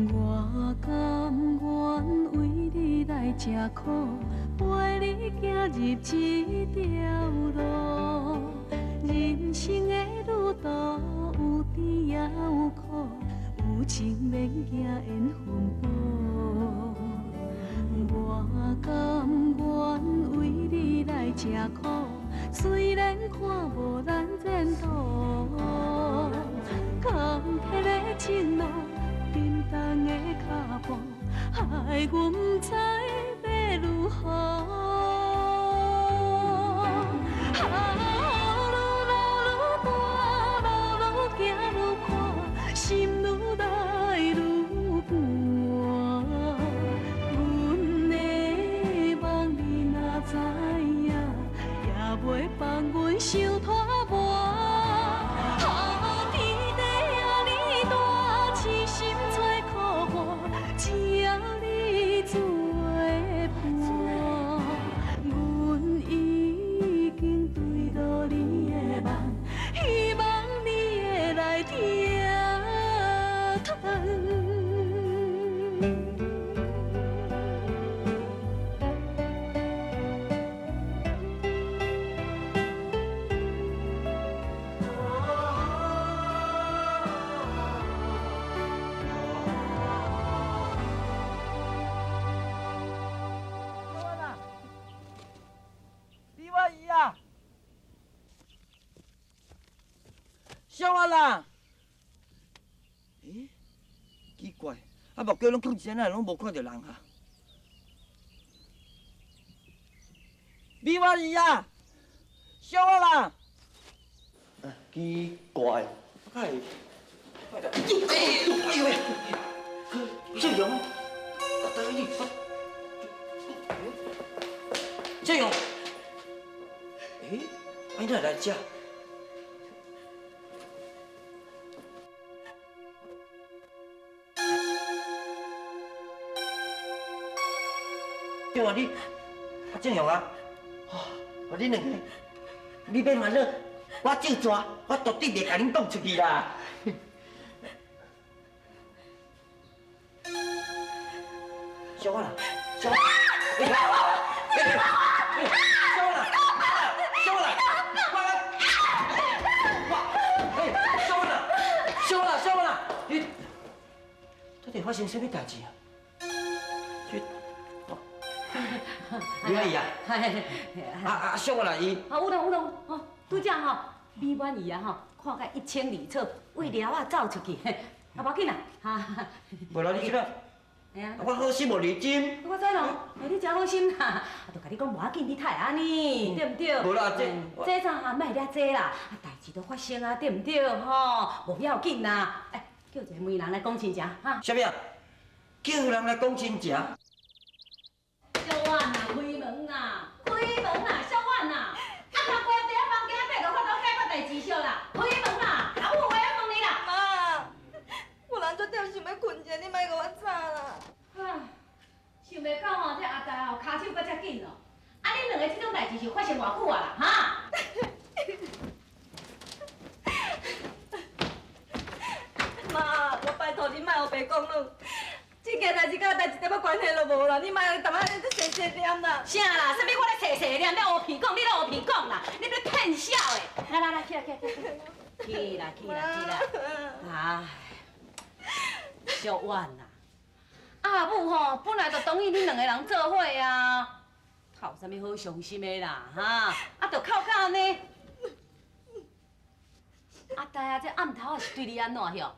我甘願為你來吃苦，陪你行入這條路。人生的旅途有甜也有苦，有情免驚緣分薄。我甘願為你來吃苦，雖然看無咱前途，坎坷的情路，沉重的腳步，害阮不知欲如何。啊，雨愈落愈大，路愈行愈闊，心愈來愈寒。阮的夢你若知影，也袂放阮傷拖磨。啊，天地遐爾大，痴心找苦伴，只要你做伴，阮已經坠落你的網，希望你會來疼。小婉啊，李婉仪啊，小婉啊，欸，奇怪，啊目鏡攏囥這，哪會攏無看著人啊？李婉儀啊，小婉啊，奇怪，我會，哎呦哎呦喂，這樣，我等你，這樣，欸，啊你哪會來這？對啊，你啊正勇啊，哦，恁兩个，你免煩惱，我照做，我絕對袂共恁講出去啦。小婉啊，小婉，欸，欸，欸，小婉啊，小婉啊，我，我，欸，小婉啊，小婉啊，小婉啊，你到底發生啥物代誌啊？這，李阿姨啊，啊啊，小婉啊，伊，啊，有啦有啦，吼，拄才吼，美婉姨啊吼，看甲一清二楚，為寮仔走出去，啊，無要緊啦，哈。無啦，你這個，我好心予你斟。我知咯，欸，你真好心啦，啊，就共你講無要緊，你太按呢，對毋對？無啦，這這陣啊，莫遐濟啦，啊，代誌都發生啊，對毋對？吼，無要緊啦，欸，叫一个媒人來講親情，哈。啥物啊？叫人來講親情？小婉啊，開門啊，開門啊，小婉啊！啊，頭家佇房間底就發生解決代誌燒啦，開門啊！啊，我有話欲問你啦。媽，我人足忝，想欲睏一下，你莫共我吵啦。唉，想袂到吼，這阿呆吼，跤手閣遮緊哦。啊，恁兩个這種代誌是發生偌久啊啦，哈？媽，我拜託你莫烏白講了。這件代誌佮阿呆一點仔關係都無啦，你莫逐擺咧細細念啦。啥啦？啥物我咧細細念，你烏皮講，你咧烏皮講啦，你咧騙笑的。來來來，起來起來起來，起來起來起來。唉，小婉啊，阿母吼本來就同意恁兩個人做伙啊，有啥物好傷心的啦？哈，啊，就哭甲按呢。阿呆啊，這暗頭仔是對你按怎曉？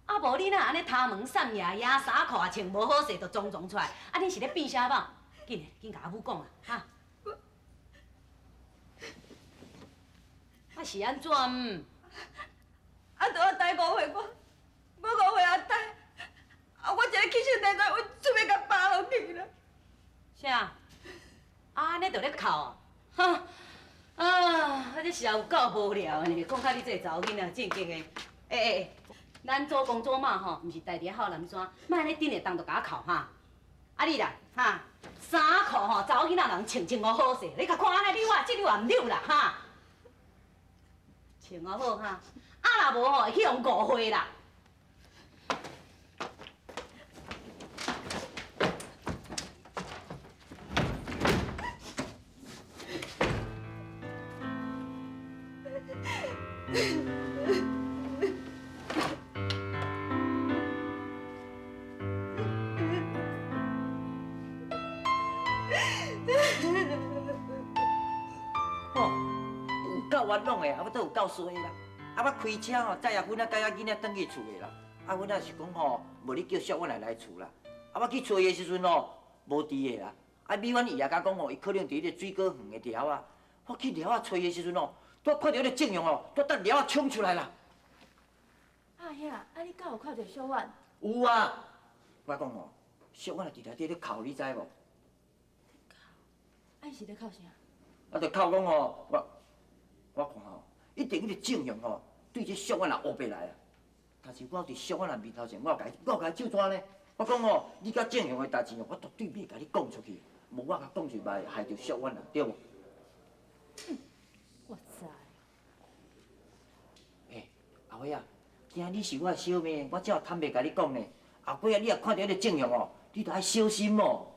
啊，無你哪按呢頭毛散掖掖，衫褲也穿無好勢，就裝裝出來。啊，你是咧變啥夢？緊來，緊共阿母講啦，哈！啊是按怎？啊，著阿呆誤會我，我誤會阿呆。啊，我一个起心動念，我準備共扒落去啦。啥？啊，按呢就咧哭？哈！啊，這實在有夠無聊的呢，講甲你這个查某囡仔正經的。欸欸欸，咱祖公祖媽吼，毋是待佇咧后南山，莫按呢頂下動就共我哭哈。啊你啦，哈，衫褲吼，查某囡仔人穿穿予好勢，你共看按呢，你我這你嘛毋扭啦哈。穿予好哈，啊若無吼，會去予人誤會啦。吼，有够冤枉的，啊，我都有够衰啦。啊，我开车吼，载阿芬仔佮遐囡仔转去厝的啦。啊，阮仔是讲吼，无你叫小婉来来厝啦。啊，我去揣伊的时阵吼，无伫的啦。啊，美婉伊也佮讲吼，伊可能伫彼个水果园的寮仔。我去寮仔揣伊的时阵吼，拄看著彼个郑雄吼，拄搭寮仔冲出来啦。阿兄，啊你敢有看著小婉？有啊，我讲吼，小婉伫内底咧哭，你知无？啊伊是咧哭啥？啊，就哭讲吼，我看吼，一定彼个郑雄吼，对这小婉也乌白来啊。但是我伫小婉面头前，我有共伊咒纸呢。我讲吼，你佮郑雄的代志吼，我绝对袂共你讲出去。无我共讲出去，嘛会害著小婉啦，对无？我知。欸，阿辉啊，惊你是我的小妹，我才有坦白共你讲呢。后摆啊，你若看著彼个郑雄哦，你著爱小心哦。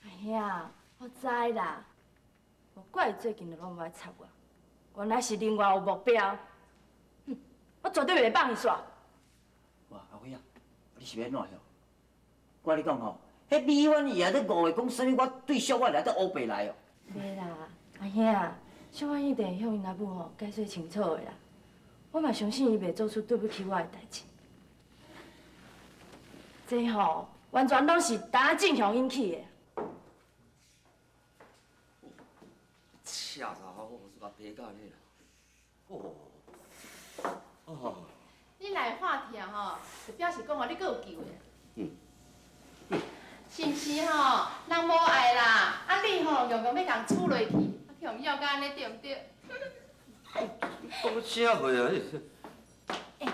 阿兄，我知啦。无怪伊最近就拢无爱插我，原来是另外有目标。哼，我绝对袂放伊煞。哇，阿辉啊，你是欲按怎样？我共你讲吼，彼美婉伊也咧误会讲啥物，我对小婉来得乌白来哦。袂啦，阿兄，小婉一定会向𪜶阿母吼解释清楚的啦。我嘛相信伊袂做出对不起我的代志。这吼完全拢是陈正雄引起的。赤查某，我是甲爬到你啦。哦，哦。你来看疼吼，就表示讲吼，你阁有救的。嗯。是毋是吼？人无爱啦，啊你吼强强欲共处落去，啊去予枵甲按呢对毋对？讲啥话啊？你。欸。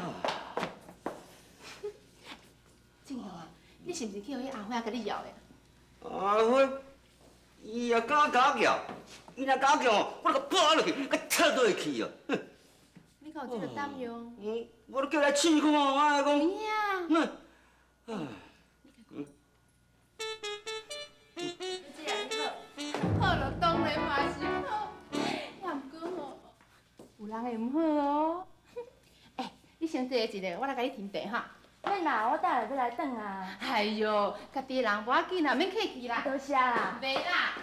正雄啊，你是毋是去予彼阿花共你枵的？阿花，伊也敢共我叫，伊若敢叫，我就共拍落去，共插落去哦。哼。你敢有这个胆量？嗯，我都叫来试看觅讲。有影。嗯。唉。好就当然嘛是好，也毋过吼，有人会毋好哦。欸，你先坐一下，我来共你斟茶哈。免啦，我等下欲来转啊。哎哟，家己的人无要紧啦，免客气啦。多谢啦。袂啦。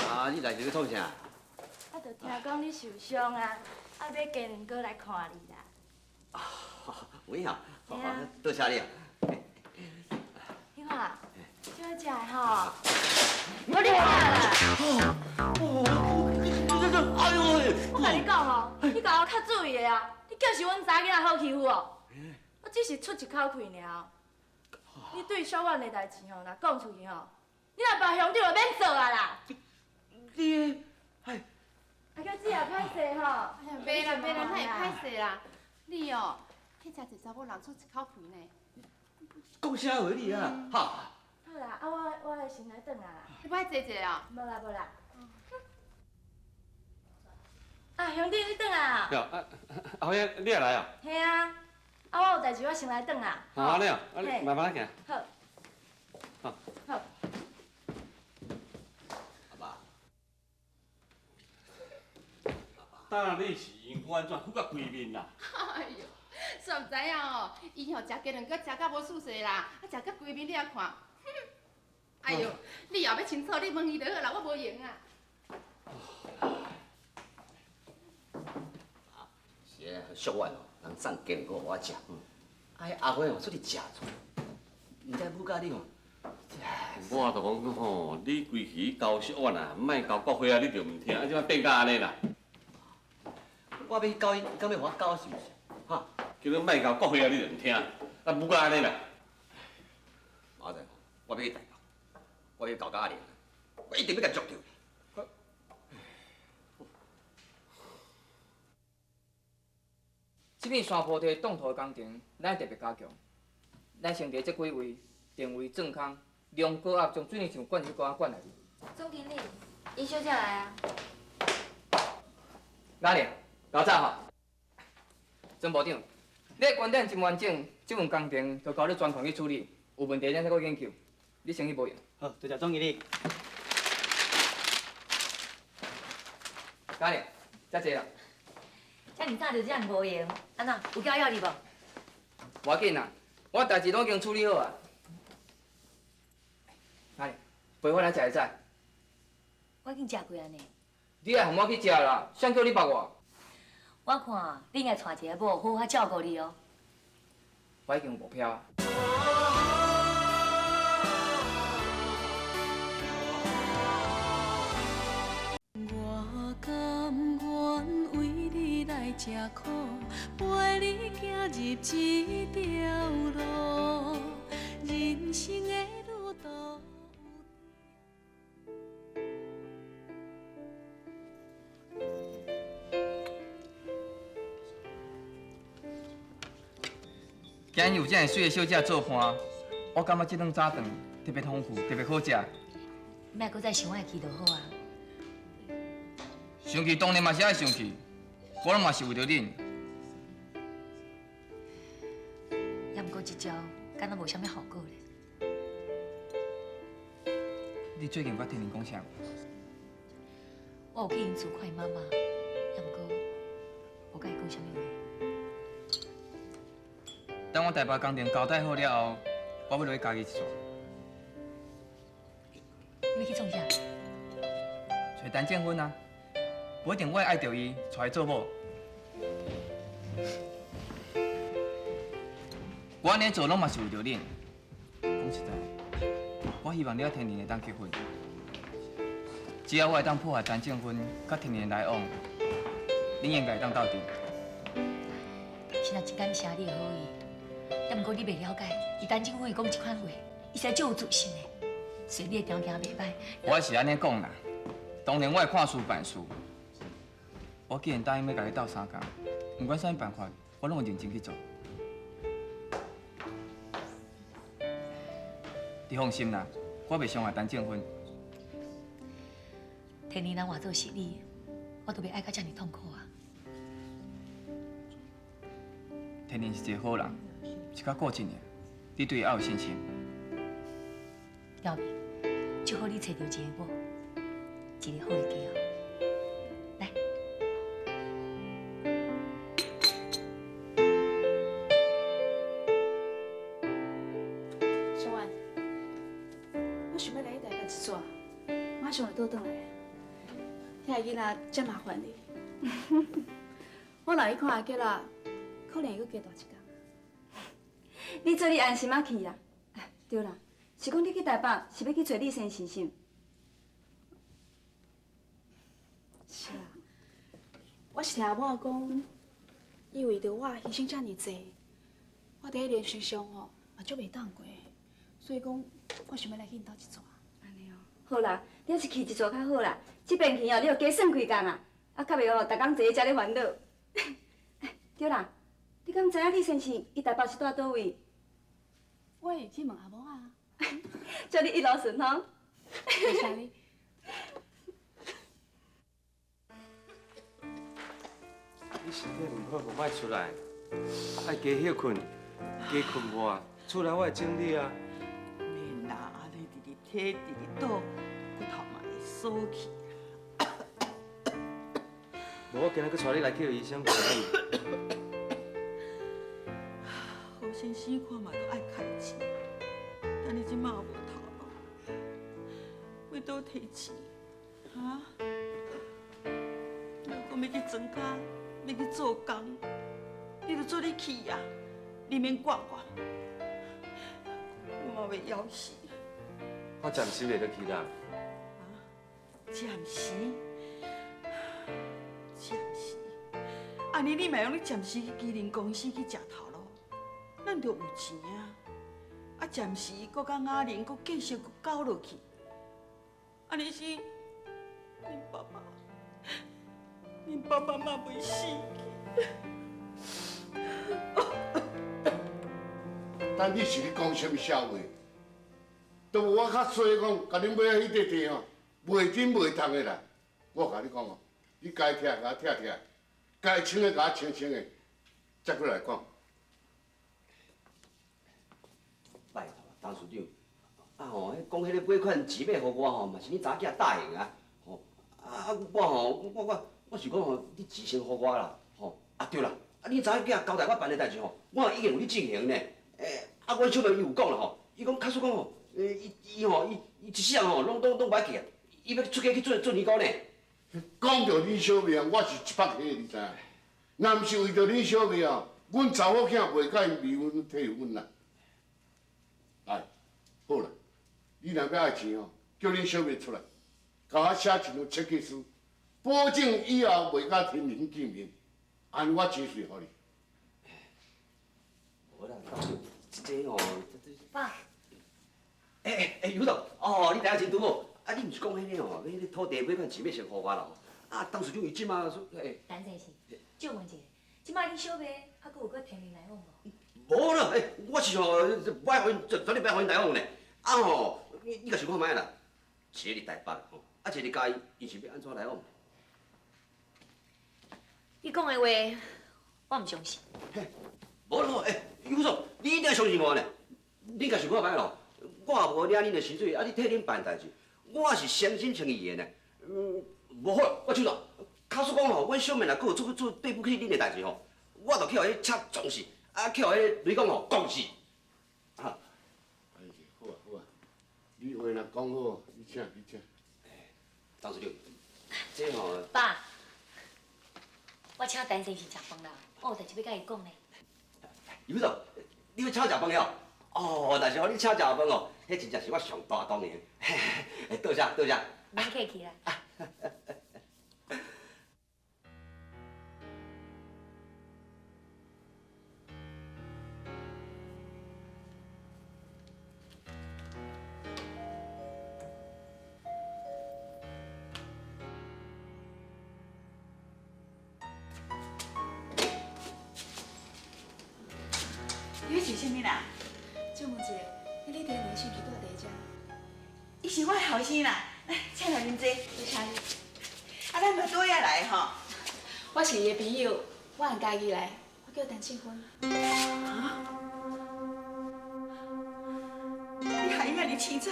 啊，你来是欲创啥？啊，就听讲你受伤啊，啊，买鸡卵糕来看你啦。啊，有影，多谢你啊。你看，这好食的吼。我你看啦。哦，这这，哎呦喂！我共你讲哦，你共我较注意的啊，你叫是阮查某囡仔好欺负哦。我只是出一口气尔。你对小婉的代志吼，若讲出去吼，你若别乡长就免做啊啦。你，哎，阿娇姊也歹势吼。哎呀，袂啦袂啦，哪会歹势啦？你哦，去遮济查某人出一口气呢。讲啥话你啊？哈。好啦，啊我我先来转啊啦。你欲爱坐坐哦？无啦无啦。啊，乡长你转啊？对啊，阿辉，你也来啊？嘿啊，啊我有代志，我先来转啊。好，按呢哦，啊你慢慢仔行。好。好。好。阿爸。当你是因果按怎，付甲规面啦？哎哟，煞毋知影哦，伊吼食鸡卵糕食甲无输势啦，啊食甲规面你也看。哎哟，你后欲清楚，你问伊就好啦，我无闲啊。是啊，小婉哦，人送鸡卵糕予我食。啊，彼阿辉哦出去食出，毋知母佮你哦。我就讲吼，你规气交小婉啊，莫交国辉啊，你就毋听，啊，这摆变甲按呢啦。我欲去交伊，伊敢欲予我交是毋是？哈？叫你莫交国辉啊，你就毋听，啊，母佮按呢啦。马仔，我欲去台北，我欲去交甲阿玲，我一定欲共捉著。这片山坡地冻土的工程，咱特别加强。咱先伫这几位定位钻空，利用高压将水泥墙灌入沟仔管内面。总经理，尹小姐来啊。阿玲，老早吼。曾部长，你的观点真完整，这份工程就交你专权去处理，有问题咱再阁研究。你先去无闲。好，多谢总经理。阿玲，遮济啦。遮爾早就遮爾無閒，按怎有叫我你無？無要緊啦，我代誌攏已經處理好啊。來，陪我來食會使。我已經食過啊呢。你愛予我去食啦，誰叫你縛我？我看你應該娶一個某，好好照顧你哦。我已經有目標啊。我甘願為你來吃苦，陪你行入這條路，人生的旅途。今日有這麼媠的小姐做伴，我感覺這頓早頓特別豐富，特別好食。你莫閣再想我的氣就好啊。生氣當然嘛是愛生氣，我攏嘛是為著恁。也毋過這招，敢若無啥物效果咧。你最近有佮天寧講啥無？我有去𪜶厝看𪜶媽媽，也毋過無佮伊講啥物話。等我台北工程交代好了後，我欲落去家己一逝。你欲去創啥？揣陳正芬啊，無一定我會愛著伊，娶伊做某。我按呢做攏嘛是為著恁。講實在，我希望你佮天寧會當結婚。只要我會當破壞陳正芬佮天寧的來往，恁應該會當鬥陣。實在真感謝你的好意，也毋過你袂了解，伊陳正芬伊講這款話，伊實在足有自信的，雖然你的條件袂歹。我是按呢講啦，當然我會看事辦事。我既然答應欲共你鬥相共，毋管啥物辦法，我攏會認真去做。你放心啦，我袂傷害陳正芬。天寧人換做是你，我都袂愛甲遮爾痛苦啊。天寧是一個好人，是較固執爾，你對伊猶有信心？耀明，祝福你揣著一个某，一個好的家哦。來。小婉，我想欲來你台北一逝，馬上就倒轉來。遐個囡仔遮麻煩你，我若去看阿杰啦，可能會閣加蹛一工。你做你安心仔去啦。對啦，是講你去台北是欲去揣你先生是毋？是啊，我是聽阿某講，伊為著我犧牲遮爾濟，我佇彼個身上吼嘛足袂當過，所以講我想欲來去𪜶兜一逝。按呢哦，好啦，你還是去一逝較好啦。這邊去哦，你就加算幾工啊，啊，較袂哦，逐工坐佇遮咧煩惱。對啦，你敢知影你先生伊台北是蹛佗位？我會去問阿某啊。祝你一路順風。多謝你。你身體毋好，就莫出來，愛加歇睏，加睏無，厝內我會整理啊。免啦，按呢直直提，直直倒，骨頭嘛會鎖去。無，我今日閣帶你來去予醫生看。好先生看嘛，都愛開錢，但你這馬無頭路，欲佗提錢？哈？你講欲去莊跤，欲去做工，你就做你去啊，你免管我，我嘛袂枵死。我暫時袂得去啦。暫時？暫時？按呢你嘛用你暫時去機能公司去食頭路，咱就有錢啊！啊，暫時閣佮雅玲閣繼續閣搞落去，按呢是恁爸爸，恁爸爸嘛袂死去。但你是咧講啥物笑話？都無我較衰講，共恁買彼塊地吼，袂頂袂動的啦。我共你講哦，你該拆共我拆拆，該清的共我清清的，再閣來講。拜託，董事長，啊吼，彼講彼个尾款錢欲予我吼，嘛是你查某囝答應啊，吼，啊我吼，我是講吼，你錢先予我啦，吼，啊對啦，啊你查某囝交代我辦的代誌吼，我已經有咧進行呢。欸，啊，阮小妹伊有講啦吼，伊講假使講吼，伊伊吼，伊伊一世人吼，攏攏攏無愛去啊，伊欲出家去做做尼姑呢。講著恁小妹啊，我是一百歲，你知影？若毋是為著恁小妹啊，阮查某囝袂佮𪜶離婚退婚啦。哎，好啦，你若欲愛錢哦，叫恁小妹出來，共我寫一張切結書，保證以後袂佮天寧見面，按呢我錢隨予你。無啦，這吼，爸。欸欸欸，尤總，哦，你來真拄好。啊，你毋是講彼個吼，彼個土地買塊錢欲先予我啦吼。啊，董事長伊這馬說，欸。陳先生，借問一下，這擺恁小妹還閣有佮天寧來往無？無啦，欸，我是吼，無愛予𪜶，絕對袂予𪜶來往呢。啊吼，你你共想看覓啦？一个佇台北吼，啊一个佇嘉義，𪜶是欲按怎來往？你講的話，我毋相信。嘿，無啦，欸，尤總，你一定相信我呢。你共想看覓咯？我也無領恁的薪水，啊，你替恁辦代誌，我是誠心誠意的呢。嗯，無好，我手續。假使講吼，阮小妹若閣有做做對不起恁的代誌吼，我就去予彼車撞死，啊，去予彼个雷公吼撞死。哈。哎，好啊好啊，你話若講好，你請你請。董事長，這吼。爸，我請陳先生食飯啦，我有代誌欲佮伊講呢。尤總，你欲請食飯了？哦，若是予你請食飯哦，彼真正是我上大當的。多謝多謝。免客氣啦。你欲饲啥物啦？借問一下，彼李天寧是毋是住佇遮？伊是我的後生啦，來，請來啉茶。多謝你。啊，咱嘛拄仔來吼。我是伊的朋友，我從家己來，我叫陳慶芬。啊！你害伊遐爾凄慘，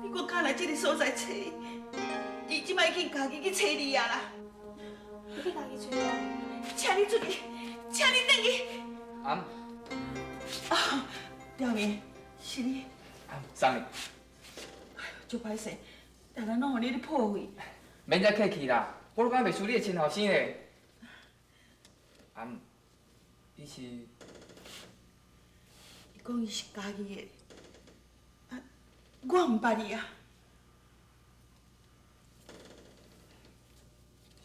你閣敢來這个所在揣伊？伊這擺已經家己去揣你啊啦！你去家己揣我？請你出去，請你轉去。阿姆。啊，廖明，是你。送你。哎呦，足歹勢，逐日攏予你咧破費。免遮客氣啦，我拢敢袂輸你的親後生咧。阿姆，你是？伊講伊是家己的，啊，我毋捌伊啊。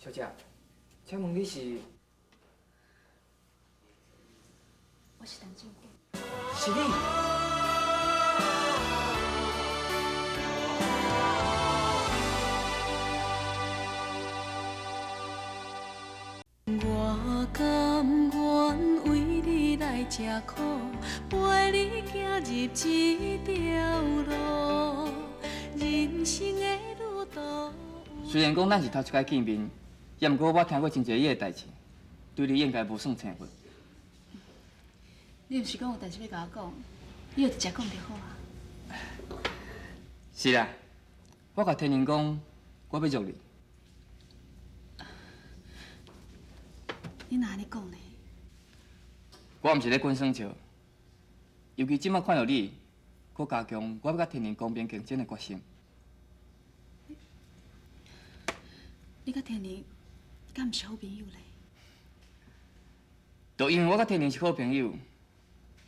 小姐，請問你是？我是陳俊芬。是你。我甘願為你來吃苦，陪你行入這條路，人生的旅途。雖然講咱是頭一擺見面，也毋過我聽過真濟你的代誌，對你應該無算生分。你毋是講有代誌欲共我講，你就直接講就好啊。是啦，我共天寧講，我欲約你。你哪按呢講呢？我毋是咧滾耍笑，尤其這擺看著你，閣加強我欲佮天寧公平競爭的決心。你佮天寧敢毋是好朋友咧？就因為我佮天寧是好朋友，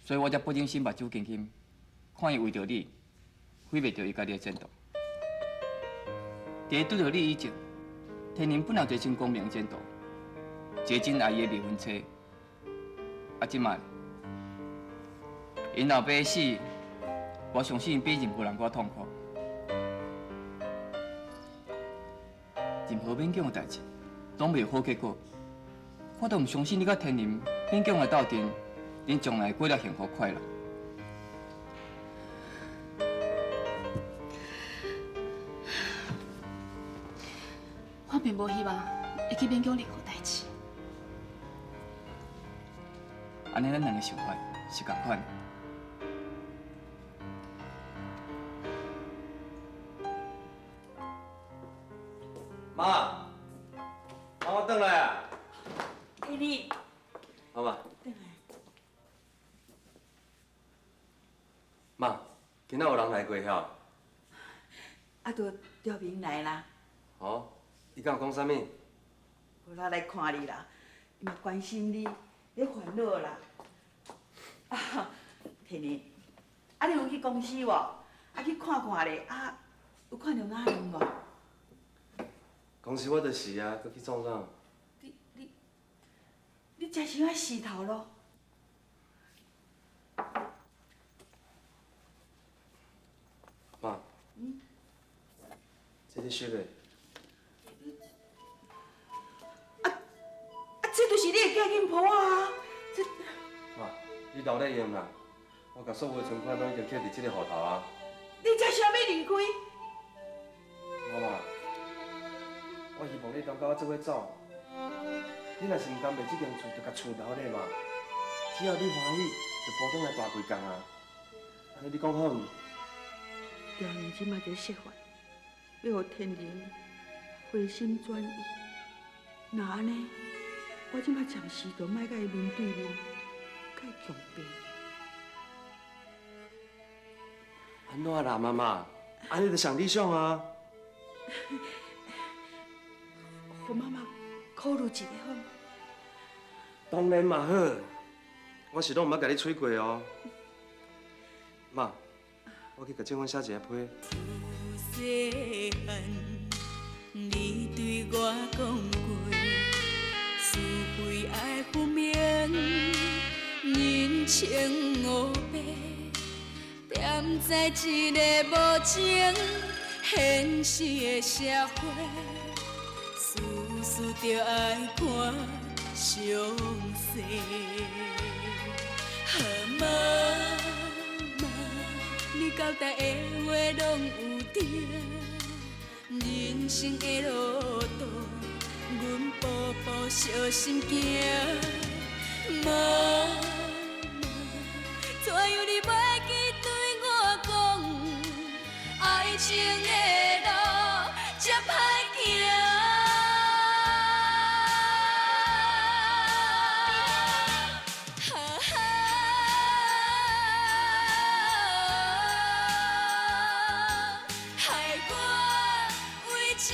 所以我才不忍心目睭金金，看伊為著你，毀滅著伊家己的前途。佇拄著你以前，天寧本來有一個真光明的前途，一個真愛伊的未婚妻。啊，這擺，𪜶老爸的死，我相信比任何人閣較痛苦。任何勉強的代誌，攏袂有好結果。我都毋相信你佮天寧勉強來鬥陣，恁將來會過得幸福快樂。我並無希望會去勉強任何代誌。按呢，咱兩个想法是仝款的。媽，媽，我轉來啊！天天天，阿妈。妈，今仔有人来过遐？啊，就赵明来啦。哦，伊敢有讲啥物？无啦，来看你啦，伊嘛关心你，咧烦恼啦。啊，天天，啊，你有去公司无？啊，去看看咧，啊，有看著雅玲无？公司我就是啊，阁去创啥？你食啥死头路？妈，这你翕的？啊，这就是你的假金铺啊！这妈，你留咧用啦，我共所有的存款拢已经扣伫这个户头啊。你这啥物离开？妈妈，我希望你当佮我做伙走。你若是毋甘卖这间厝，就共厝留咧嘛。只要你欢喜，就搬转来大几工啊。按呢你讲好毋？赵明这摆伫设法，欲予天仁回心转意。若按呢，我这摆暂时就莫佮伊面对面，佮伊强辩。按怎啦，妈妈？按呢就上理想啊。予妈妈考虑一下好无？当然嘛好，我是拢毋捌共你催过哦。妈，我去共政府写一个批。细汉，你对我讲过，是非爱分明，人情乌白，踮在这个无情现实的社会，事事著爱看详细。啊，妈妈，你交代的话拢有对，人生的路途，阮步步小心行。妈妈，怎样你袂记对我讲，爱情的路这歹行。害我为情